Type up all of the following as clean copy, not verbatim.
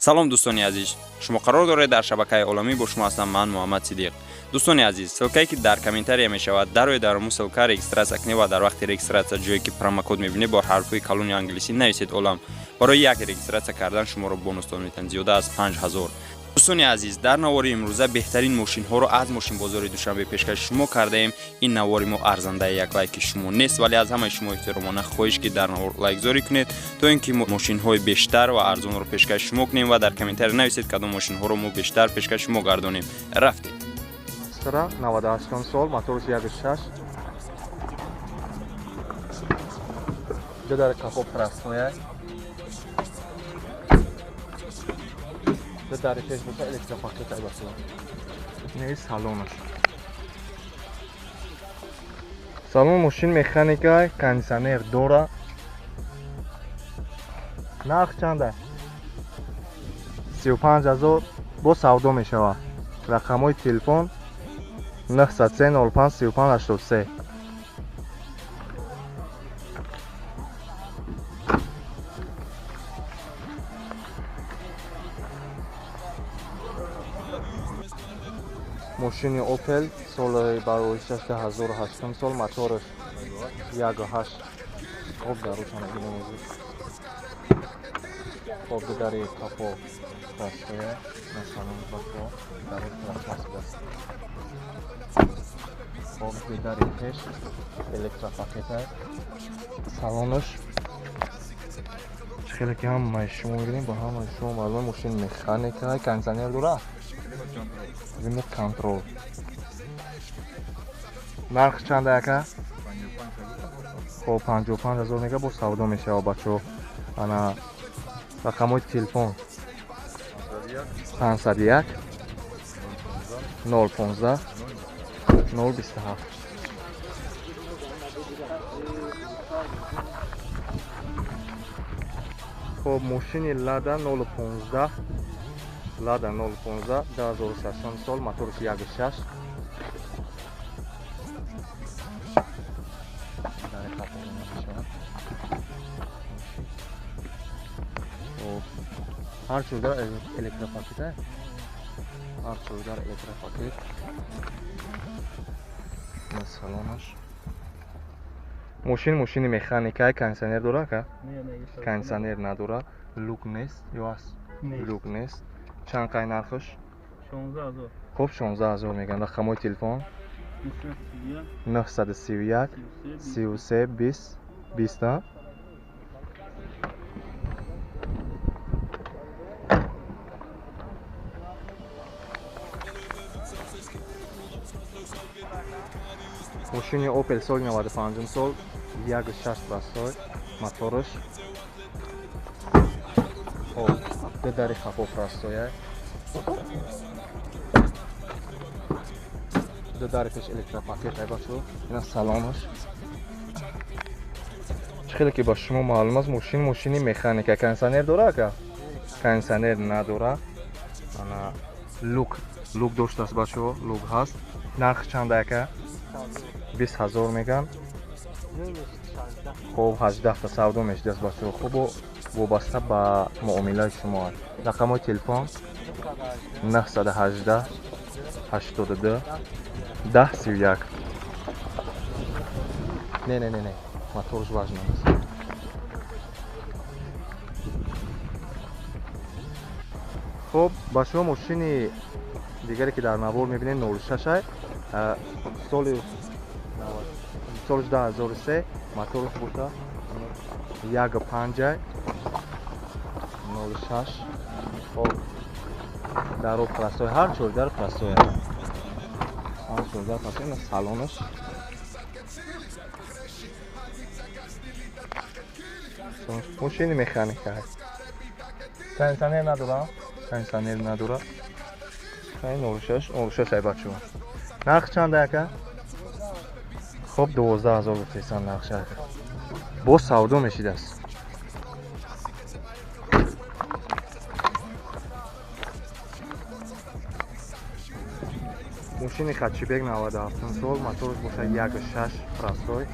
Салом, дӯстони азиз, шумо қарор доред дар шабакаи Оламӣ. Бо шумо ҳастам ман, Муҳаммад Сидиқ. Дӯстони азиз, ссылка е ки дар комментария мешавад, дарои дар ҳамун ссылка регистрация кунед ва дар вақти регистрация ҷое ки промокод мебинед, бо ҳарфҳои калони англисӣ нависед «Олам». Барои як регистрация кардан шуморо бонус дод метавонед зиёда аз 5000. Дӯстони азиз, дар навори имрӯза беҳтарин мошинҳоро аз мошинбозори Душанбе пешкаши шумо кардаем. Ин навори мо арзандаи як лайки шумо нест, вале аз ҳамаи шумо эҳтиромона хоҳиш, ки дар навор лайкзорӣ кунед, то ин ки мошинҳои бештар ва арзонро пешкаши шумо кунем, ва дар комментария нависед, кадом мошинҳоро мо бештар пешкаши шумо гардонем. Рафтем. Астра, 98 сол, моторш 1.6, ду дар капо простой, ду дари пеш боша электропакет. Ай басла, ин салонаш, салон мошин механика, кондиционер дора. Нарх чанда? 35 000, бо савдо мешавад. Рақамҳои телефон 903 05 35 83. Мошини Опел, соли барои 2008 сол, мотораш 1.8. Хоб, дарушана бинем. Хоб, дари капо простой, насалон бако даруш пластмасс аст. Хоб, дари пеш электропакета. Салонаш хеле ки ҳамаи шумо мебинем, бо ҳамаи шумо маълум, мошин механика, кондиционер дора, ремонт контрол. Нарх чанда, ака? Хоб, 55 000 мега, бо савдо мешава, бачаҳо. Ана рақамҳои телефон 501 015 027. Хоб, мошини Лада 015, Лада 015, 2006 сол, моторш 1.6. Дари қафо мешавад. Хоб, ҳар чордар электропакет, ҳар чордар электропакет. Салонаш, мошин мошини механика, кондиционер дора, ака? Кондиционер надора, люк нест ё аст? Люк нест. Чанд қай нархаш? Хуб, 16 000 мегӯянд. Рақамҳои телефон 931 33 20 20. Мошини Опел, соли 95 сол, 1.6 простой мотораш. Хоб, ду дари хафо простой, ду дари пеш электропакет. Ай бачо, ина салонаш. Чӣ хеле ки ба шумо маълум аст, мошин мошини механика, кондиционер дора, ака? Кондиционер надора. Ана люк, люк доштааст, бачо, люк ҳаст. Нарх чанда, ака? 20 000 меган. Хоб, 18та савдо мешудааст, бачо. Хуб, вобаста ба муомилаи шумо аст. Рақамҳои телефон 918 82 10 31. Не, не, не, не, моторш важно нест. Хоб, ба шумо мошини дигаре ки дар навор мебинед, 06, соли соли 2003, моторш боша 1.5, 06. Хоб, даро простой, ҳар чор дар простой, ҳар чор дар простой. Ина салонаш. Мошини механика, кондиционер надора, кондиционер надора. 06, 06. Ай бачаҳо, нарх чанда, ака? Хоб, 12 000 гуфтесан нархша, ака, боз савдо мешидааст. Мошини хэтчбек, 97 сол, моторш боша 1.6 простой.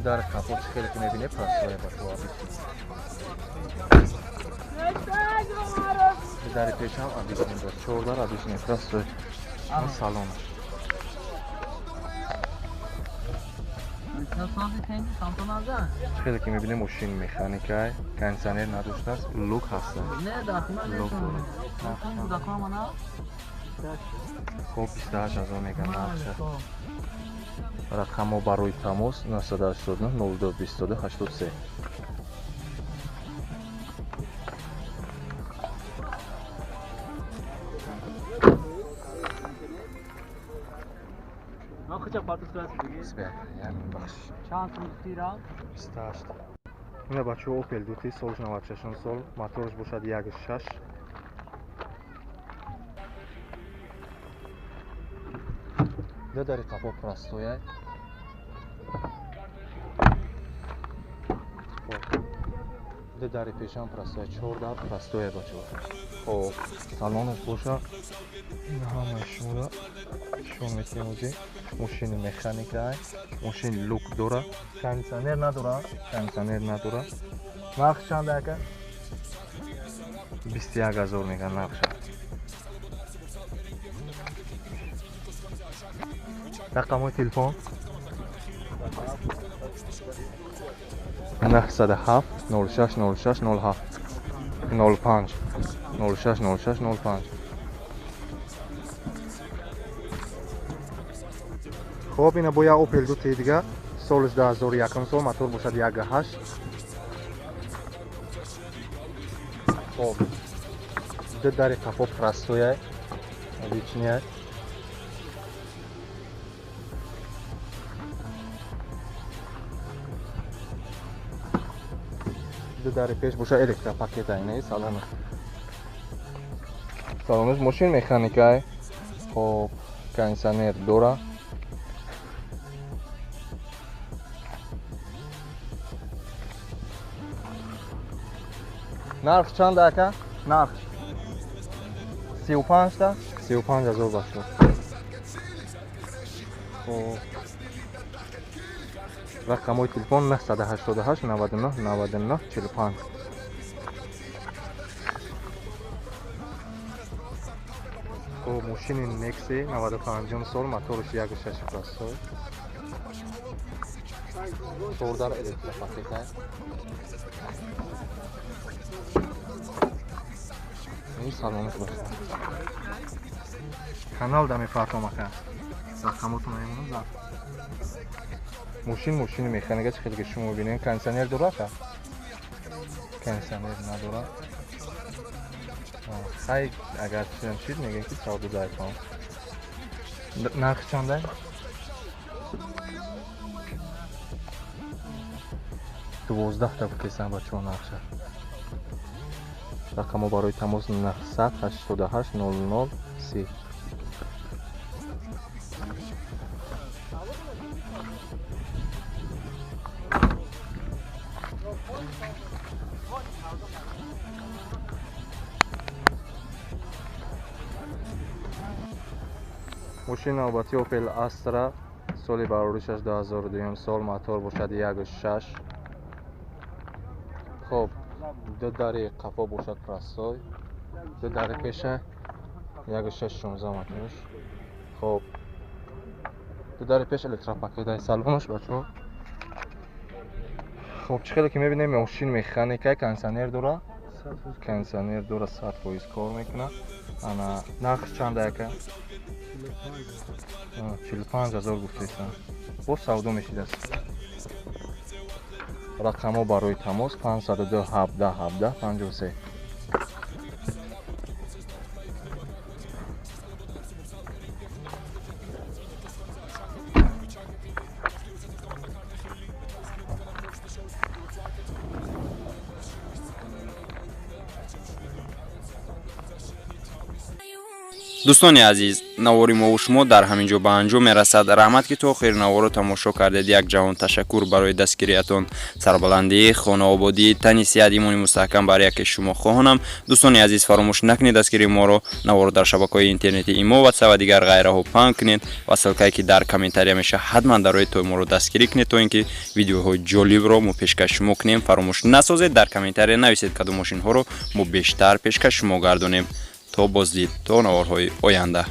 Дар қафо чӣ хеле ки мебинед простое бачаҳо. Дари пешам обычный дор, чор дар обычный простой. Салонаш. Хеле ки мебинем мошин механикай, кондиционер надоштааст, люк ҳаст. Люк дорад. Хоб 28 ҳазор меган нархша. Рақамҳо барои тамос 989 02 22 83. Ина бачаҳо Opel 2T соли 96 сол, мотораш бошад 1.6. Дари қафо простоя. Дари пешам простоя, чор дар простоя бачаҳо. Хоб, салонаш боша. Ин ҳамаи шуморо нишон медиҳем ози. Мошини механика, мошин люк дора, кондиционер надора, кондиционер надора. Нарх чанд ака? 21 ҳазор меган нархша. Рақамҳои телефон 907 06 06 07 05 06 06 05. Хоб, ина бо як Opel 2T дига, соли 2001 сол, мотор бошад 1.8. Хоб, ду дари қафо простоя, обычная. Ду дари пеш боша электропакет айнаи салонаш. Салонаш мошин механикай. Хоб, кондиционер дора. Нарх чанд ака? Нарх 35 та? 35 ҳазор бачаҳо. Хоб, рақамҳои телефон 988 99 99 45. Хоб, мошини Nexia 95 сол, мотораш 1.6 простой. Чордар электропакета. Ин салонаш бошад. Канал да мефартом ака. Рақамотон мемонам зад. Мошин механика чӣ хеле ки шумо бинед, кондиционер дора ака? Кондиционер надора. Хай, агар чизам шид, мегӯем ки савдо дайкон. Нарх чанда? 12 та гуфтесам бачаҳо нархша. Рақамҳо барои тамос 988 00 30. Мошини навбатӣ Opel Astra соли бароришаш 2002 сол, мотор бошад 1.6. Хоб, ду дари қафо бошад простой, ду дари пеша 1.6 16 мотораш. Хоб, ду дари пеш электропакетаи салонаш бачаҳо. Хоб, чӣ хеле ки мебинем мошин механика, кондиционер дора, кондиционер дора, 100% кор мекунад. Ана нарх чанд ака? 45 ҳазор гуфтесам. Боз савдо мешидааст. Рақамҳо барои тамос 502 17 17 53. Дӯстони азиз, навори мову шумо дар ҳамин ҷо ба анҷом мерасад. Раҳмат, ки то охири наворро тамошо кардед. Як ҷаҳон ташаккур барои дастгириятон. Сарбаландӣ, хонаободӣ, тани сиҳат, имони мустаҳкам бар яке шумо хоҳонам. Дӯстони азиз, фаромӯш накунед дастгирии моро, наворро дар шабакаҳои интернетӣ, имо, ватсап ва дигар ғайраҳо паҳн кунед ва ссылка е ки дар комментария меша, ҳатман дарои то моро дастгирӣ кунед, то ин ки видеоҳои ҷолибро мо пешкаш шумо кунем. Фаромӯш насозед, дар комментария нависед, кадом мошинҳоро мо бештар пешкаш шумо гардонем. То боздид, то наворҳои оянда.